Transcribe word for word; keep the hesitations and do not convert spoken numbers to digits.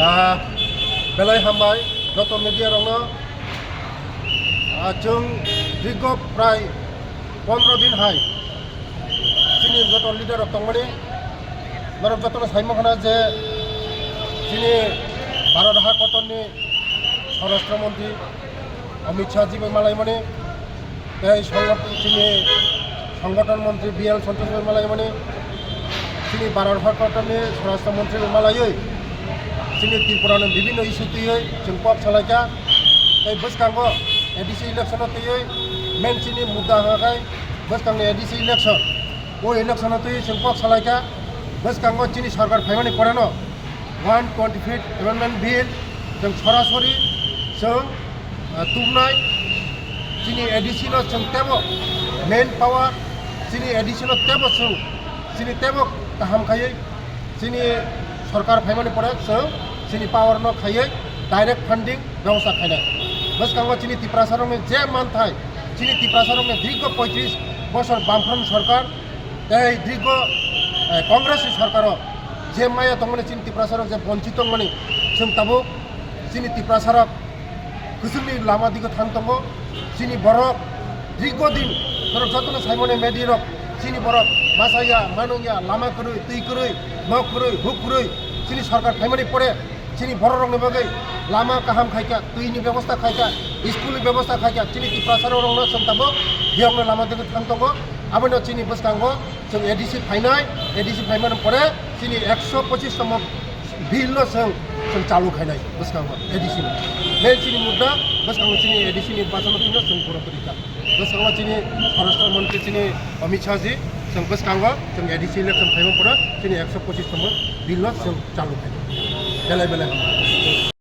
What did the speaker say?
Ah, belai hambai joto media rokno. Ah, chwng dirgo prai pondro din hai chini joto leader rok tongmani, norok jotono saimang khana je chini Bharat ha kotorni Swarashtra Mantri Amit Shah ji bai malaimani, tei songothon, chini songothon montri B L Santosh bai malaimani, chini Bharat ha kotorni Swarashtra Montri bai malaiwi chini Tripura ni bibhinno issue twiwi chwng kok salaikha. Tei bwskango A D C election o twiwi main chini mudda hwnkha khai bwskangni A D C election. O election o twi chwng kok salaikha, bwskango chini sarkar phaimani poreno one twenty fifth Amendment Bill chwng sorasori chwng, ah, tubnai. Chini A D C no chwng tebo main power, chini A D C no tebo chwng, chini tebo kaham khaiwi chini sarkar phaimani pore chwng chini power no khaiwi direct funding bebosta khainai. Bwskango chini Tiprasa rokni je manthai, chini Tiprasa rokni dirgo poitris bosor Bamfront sarkar, tei dirgo, eh, Congress ni sarkar o je maya tongmani chini Tiprasa rok je bonchit tongmani, chwng tabuk chini Tiprasa rok kwchwngni lama digo thang tongo. Chini borok dirgo din norok jotono saimani media rok chini borok masa ya, manung ya, lama kwrwi, twi kwrwi, nok kwrwi, huk kwrwi, chini sarkar phaimani pore chini borok rokni bagwi lama kaham khaikha, twini bebosta khaikha, school ni bebosta khaikha, chini Tiprasa rok rokno chwng tabuk biyokno lama digi thang tongo. Abono chini bwskango chwng A D C phainai, A D C phaimani pore chini ekso pochis tomo bill no chwng, chwng chalu khainai bwskango A D C ni. Main chini mudda bwskango chini A D C ni bachano phino chwng borok rikha. Bwskango chini Swarashtra Montri chini Amit Shah ji, chwng bwskango chwng A D C election phaima pore chini ekso pochis tomo bill no chwng chalu khai. Belai belai.